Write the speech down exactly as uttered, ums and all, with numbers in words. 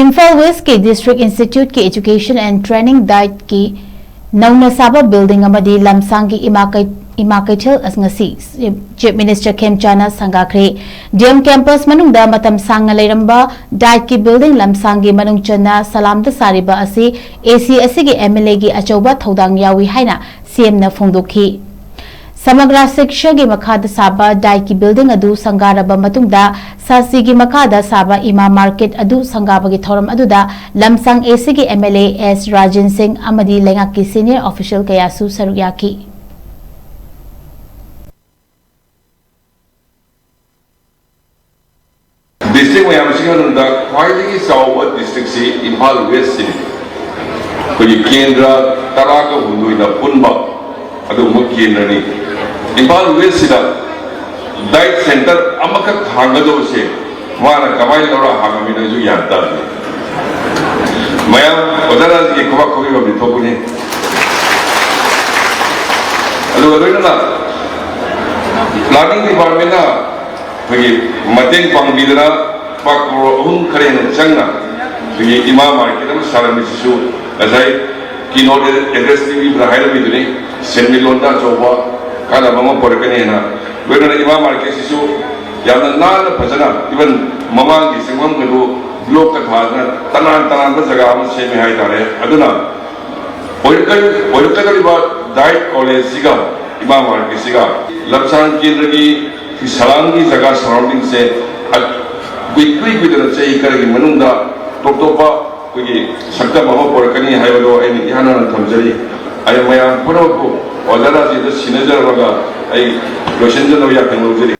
ꯏꯝꯐꯥꯜ ꯋꯦꯁꯀꯤ District Instituteꯀꯤ Education and Training DIETꯀꯤ ꯅꯧꯅ ꯁꯥꯕ building ꯑꯃꯗꯤ ꯂꯝꯁꯥꯡꯒꯤ ꯏꯃꯥ ꯀꯩ-, ꯏꯃꯥ ꯀꯩꯊꯦꯜ ꯑꯁꯤ ꯉꯁꯤ Chief Minister ꯈꯦꯝꯆꯥꯟꯅ ꯁꯪꯒꯥꯈ꯭ꯔꯦ꯫ D M campus ꯃꯅꯨꯡꯗ ꯃꯇꯝ ꯁꯥꯡꯅ ꯂꯩꯔꯝꯕ DIETꯀꯤ building ꯂꯝꯁꯥꯡꯒꯤ ꯃꯅꯨꯡ ꯆꯟꯅ ꯁꯂꯥꯝꯗ ꯁꯥꯔꯤꯕ ꯑꯁꯤ A C ꯑꯁꯤꯒꯤ M L Aꯒꯤ ꯑꯆꯧꯕ ꯊꯧꯗꯥꯡ ꯌꯥꯎꯏ ꯍꯥꯏꯅ C Mꯅ ꯐꯣꯡꯗꯣꯛꯈꯤ꯫ ꯁꯃꯒ꯭ꯔꯥ ꯁꯤꯛꯁꯥꯒꯤ ꯃꯈꯥꯗ ꯁꯥꯕ DIETꯀꯤ building ꯑꯗꯨ ꯁꯪꯒꯥꯔꯕ ꯃꯇꯨꯡꯗ ꯁꯥꯁꯤꯒꯤ ꯃꯈꯥꯗ ꯁꯥꯕ ꯏꯃꯥ market ꯑꯗꯨ ꯁꯪꯒꯥꯕꯒꯤ ꯊꯧꯔꯝ ꯑꯗꯨꯗ ꯂꯝꯁꯥꯡ A Cꯒꯤ M L A S Rajen ꯁꯤꯡ ꯑꯃꯗꯤ ꯂꯩꯉꯥꯛꯀꯤ senior official ꯀꯌꯥꯁꯨ ꯁꯔꯨꯛ ꯌꯥꯈꯤ꯫ District ꯃꯌꯥꯝꯁꯤꯒꯤ ꯃꯅꯨꯡꯗ ꯈ꯭ꯋꯥꯏꯗꯒꯤ ꯆꯥꯎꯕ districtꯁꯤ ꯏꯝꯐꯥꯜ Westꯁꯤꯅꯤ꯫ ꯑꯩꯈꯣꯏꯒꯤ ꯀꯦꯟꯗ꯭ꯔ ꯇꯔꯥꯒ ꯍꯨꯝꯗꯣꯏꯅ ꯄꯨꯟꯕ ꯑꯗꯨꯒꯨꯝꯕ ꯀꯦꯟꯗ꯭ꯔꯅꯤ꯫ ꯏꯝꯐꯥꯜ Westꯁꯤꯗ DIET center ꯑꯃꯈꯛ ꯍꯥꯡꯒꯗꯧꯕꯁꯦ ꯃꯥꯅ ꯀꯃꯥꯏꯅ ꯂꯧꯔ ꯍꯥꯡꯉꯝꯃꯤꯅꯣꯁꯨ ꯒ꯭ꯌꯥꯟ ꯇꯥꯗꯦ꯫ ꯃꯌꯥꯝ ꯑꯣꯖꯥ ꯔꯥꯖꯒꯤ ꯈꯨꯕꯥꯛ ꯈꯨꯕꯤꯕ ꯑꯃꯗꯤ ꯊꯣꯛꯄꯅꯤ꯫ ꯑꯗꯨꯒ ꯂꯣꯏꯅꯅ planning departmentꯅ ꯑꯩꯈꯣꯏꯒꯤ ꯃꯇꯦꯡ ꯄꯥꯡꯕꯤꯗꯅ ꯂꯨꯄꯥ ꯀ꯭ꯔꯣꯔ ꯑꯍꯨꯝ ꯈꯔ ꯍꯦꯟꯅ ꯆꯪꯅ ꯑꯩꯈꯣꯏꯒꯤ ꯏꯃꯥ market ꯑꯃ ꯁꯥꯔꯝꯃꯤꯁꯤꯁꯨ ꯉꯁꯥꯏ keynote address ꯄꯤꯕꯤꯕꯗ ꯍꯥꯏꯔꯝꯃꯤꯗꯨꯅꯤ, ꯁꯦꯟꯃꯤꯠꯂꯣꯟꯗ ꯑꯆꯧꯕ ꯀꯥꯟꯅꯕ ꯑꯃ ꯄꯨꯔꯛꯀꯅꯤ ꯍꯥꯏꯅ꯫ ꯂꯣꯏꯅꯅ ꯏꯃꯥ marketꯁꯤꯁꯨ ꯌꯥꯝꯅ ꯅꯥꯟꯅ ꯐꯖꯅ, even ꯃꯃꯥꯡꯒꯤ ꯆꯪꯐꯝꯒꯗꯨ blockꯀ ꯊꯥꯗꯅ ꯇꯅꯥꯟ ꯇꯅꯥꯟꯕ ꯖꯒꯥ ꯑꯃ ꯁꯦꯝꯃꯦ ꯍꯥꯏꯇꯥꯔꯦ꯫ ꯑꯗꯨꯅ ꯑꯣꯏꯔꯛꯀ-, ꯑꯣꯏꯔꯛꯀꯗꯧꯔꯤꯕ DIET collegeꯁꯤꯒ ꯏꯃꯥ marketꯁꯤꯒ ꯂꯝꯁꯥꯡ ꯀꯦꯟꯗ꯭ꯔꯒꯤ ꯁꯂꯥꯝꯒꯤ ꯖꯒꯥ surroundingꯁꯦ ꯑ-, ꯀꯨꯏ-, ꯀꯨꯏ ꯀꯨꯏꯗꯅ ꯆꯍꯤ ꯈꯔꯒꯤ ꯃꯅꯨꯡꯗ ꯇꯣꯞ ꯇꯣꯞꯄ ꯑꯩꯈꯣꯏꯒꯤ ꯁꯛꯇꯝ ꯑꯃ ꯄꯨꯔꯛꯀꯅꯤ ꯍꯥꯏꯕꯗꯣ ꯑꯩꯅ ꯏꯍꯥꯟ ꯍꯥꯟꯅ ꯊꯝꯖꯔꯤ꯫ ꯑꯩ ꯃꯌꯥꯝ ꯄꯨꯝꯅꯃꯛꯄꯨ ꯑꯣꯖꯥ ꯔꯥꯖꯦꯟꯗ ꯁꯤꯟꯅꯖꯔꯝꯃꯒ ꯑꯩ ꯂꯣꯏꯁꯤꯟꯖꯅꯕ ꯌꯥꯊꯪ ꯂꯧꯖꯔꯤ꯫